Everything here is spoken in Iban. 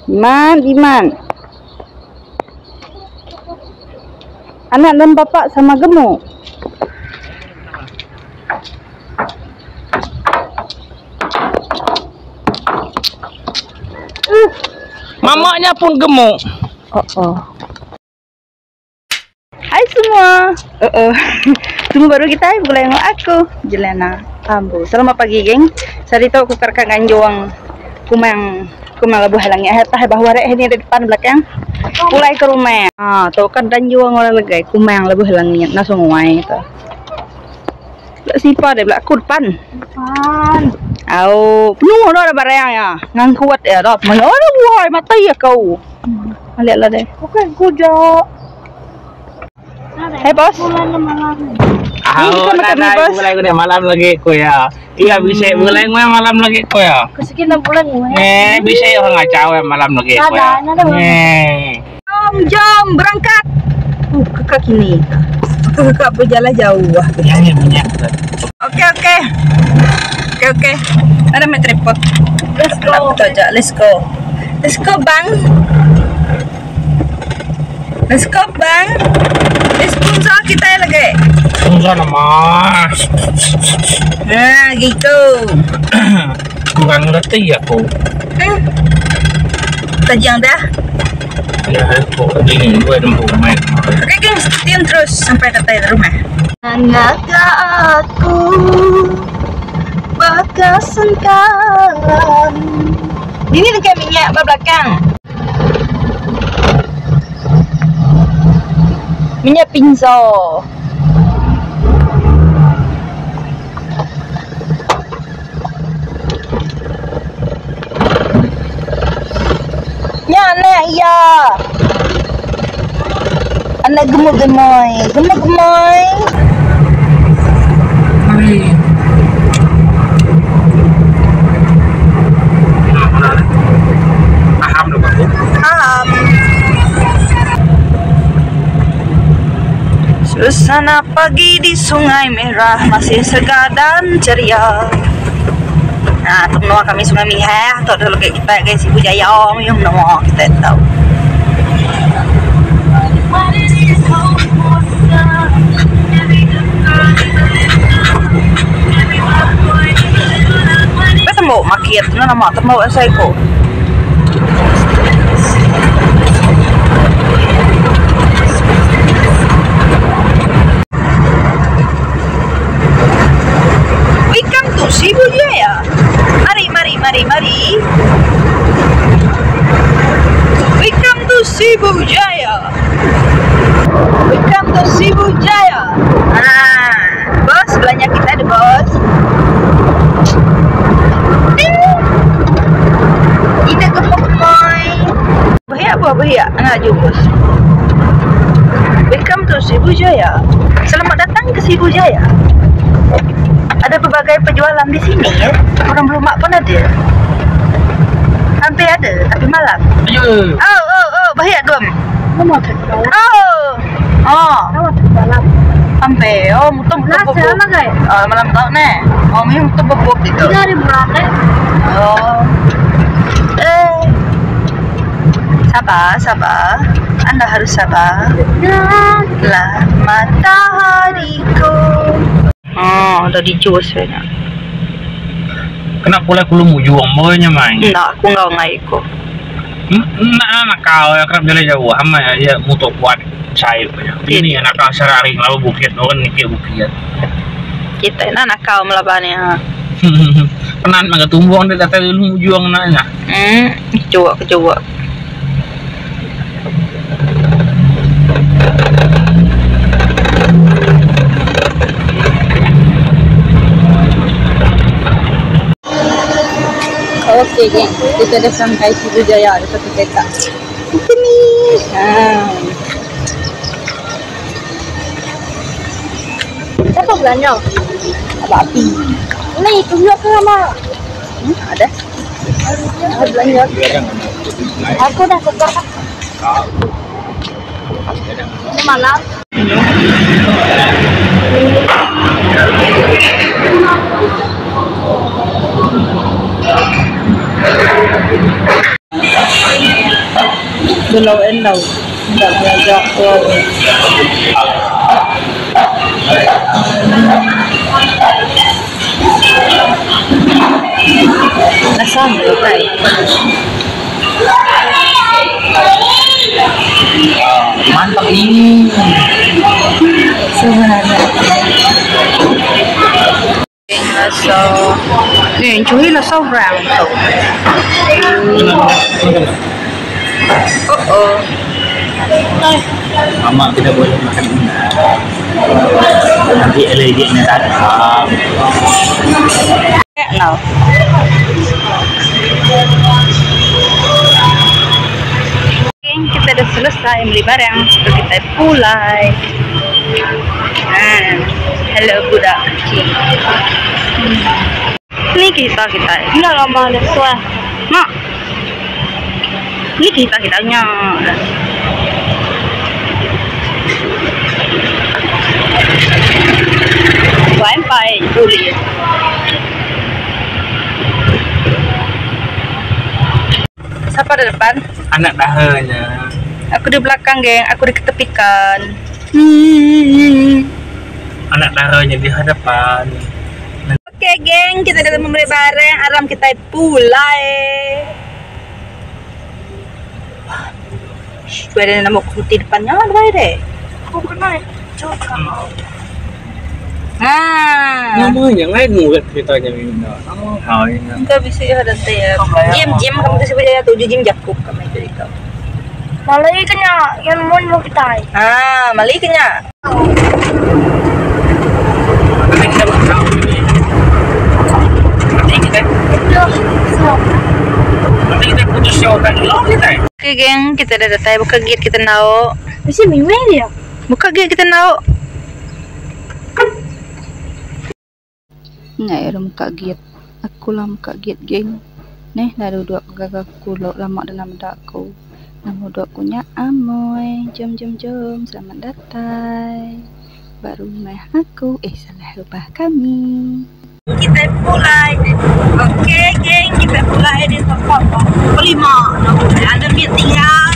Iman, Iman. Anak dan bapa sama gemuk. Mamaknya pun gemuk. Oh, oh. Hai semua. Oh, oh. Semua baru kita boleh tengok aku, Jelena Ambu. Selamat pagi, geng. Sari tahu aku kerkan ganjuang kumang kumang labu halangi. Eh, tah bahwa rek ini di depan belakang. Pulai ke rumah. Ah, tahu kan danjuang orang legai kumang labu halangi langsung nguai tu. Belak sipa deh, belak aku depan. Depan. Au, penuh dah barang ya. Ngang kuat ya dah. Mana ada woi mati ya kau. Lihatlah deh. Oke, kuda. Hai bos. Ah, Ini kita makan mie, bos. Mulai udah malam lagi ko ya. Iya bisa mulai gue malam lagi ko ya. Kesekian bulan gue. Eh, bisa ya orang ngacau ya malam lagi ko ya. Ada, ada. Eh. Jom, jom berangkat. Kakak kini. Kakak berjalan jauh. Yang ini minyak. Oke, oke. Oke, oke. Ada main tripod. Let's go. Aja. Let's go. Let's go, Bang. Let's go, Bang. Let's go kita lagi. Susah nama. Nah, gitu. Kurang ngerti aku. Tajang dah. Ya, aku ini gue nempuh main. Oke, geng, stay tune terus sampai datang di rumah. Anak aku bakal sengkalan. Ini dekat minyak belakang. Minyak pinzo. Ya, anak ya. Anak gemuk-gemoy. Gemuk-gemoy. Paham dong aku. Paham. Suasana pagi di Sungai Merah masih segar dan ceria. Nah, menua kami Sungai Merah, tu dulu kayak kita guys, Ibu Jaya yang menua kita tahu. Kita mau makiat, nama temu saya ko. Welcome to Sibu Jaya. Mari, mari, mari, mari. Welcome to Sibu Jaya. Welcome to Sibu Jaya. Ah, bos, belanja kita ada bos. Ting. Kita gemuk-gemoy. Bahaya apa bahaya? Anak jurus. Welcome to Sibu Jaya. Selamat datang ke Sibu Jaya. Ada berbagai penjualan di sini ya. Orang berumah pun ada. Hampir ada, tapi malam. Ayo. Oh, oh, oh, bahaya dom. Mau terbalam. Oh. Oh, Mau terbalam. hampir. Oh, mutum Lah, mutum. selama guys. Oh, malam tahu nih. Oh, mi mutum bobok itu. Kita hari berapa? Oh. Eh. Sabar, sabar. Anda harus sabar. Lah matahariku. Oh, udah dijus sebenarnya. Kena pula aku lu juang boynya main. Enggak, aku enggak ngai ko. Nak nak kau ya kerap jalan jauh hama ya ya mutu kuat saya punya. Ini anak kau seraring lalu bukit orang ni bukit. Kita nak nakal melabannya. Penan mah tumbang dia datang dulu juang nanya. Kecoa, kecoa. Okey, geng. Kita dah sampai Sibu Jaya. Ada satu kereta. Kita ni. Ha. Siapa belanja? Abang api. Ni tunjuk ke sama? Ada. Ada belanja. Aku dah tukar. Ini malam. Belau enlau enda belaja lauk. Asam utai. Mantap ini. Sebenarnya. So, ni curi lah seorang tu. Oh oh. Mama tidak boleh makan undang. Nanti alerginya datang. No. Kita dah selesai beli barang. So, kita pulai. Ah, hello budak kecil. Ni kita kita. Enggak lama ada suah. Mak. Ni kita kitanya. Bye bye, boleh. Siapa di depan? Anak dahanya. Aku di belakang, geng. Aku diketepikan. Anak darahnya di hadapan. Okey, geng. Kita dah membeli barang. Aram kita pulai. Shh, ada nama kuti depannya lah, deh. Aku kena juga. Ha. Nama yang lain murid ceritanya ini. Oh, ini. Enggak bisa ya ada teh ya. Jim, Jim, kamu tu siapa ya? Tujuh Jim Jakub kamu itu itu. Malay kena yang mau mau kita. Ah, mali kena. Nanti kita makan ini. Nanti kita Itu. So. nanti kita putus jauh kan long kita. Okey, geng, kita dah datang buka gate kita nau. Mesti mimpi dia. Buka gate kita nau. Nggak ya muka gate. Aku lah muka gate, geng. Neh, dah duduk gagak aku lama dalam dak aku. Nama duduk aku nya Amoy. Jom jom jom, selamat datang. Baru rumah aku, eh salah rumah kami. Kita pulai. Okey, geng, kita pulai di tempat kelima. Ada tinggal.